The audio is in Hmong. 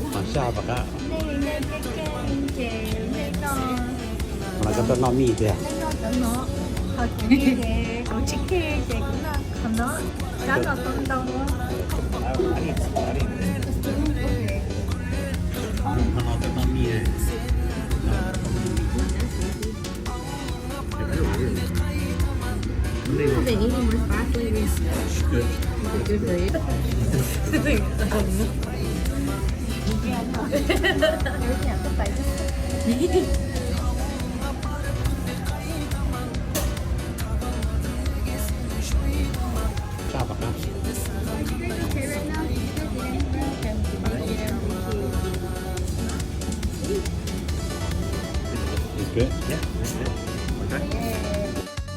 Qhov sab pom qab. Qhov no koj tuaj noj mij tiag. Qhov no tuaj noj mij.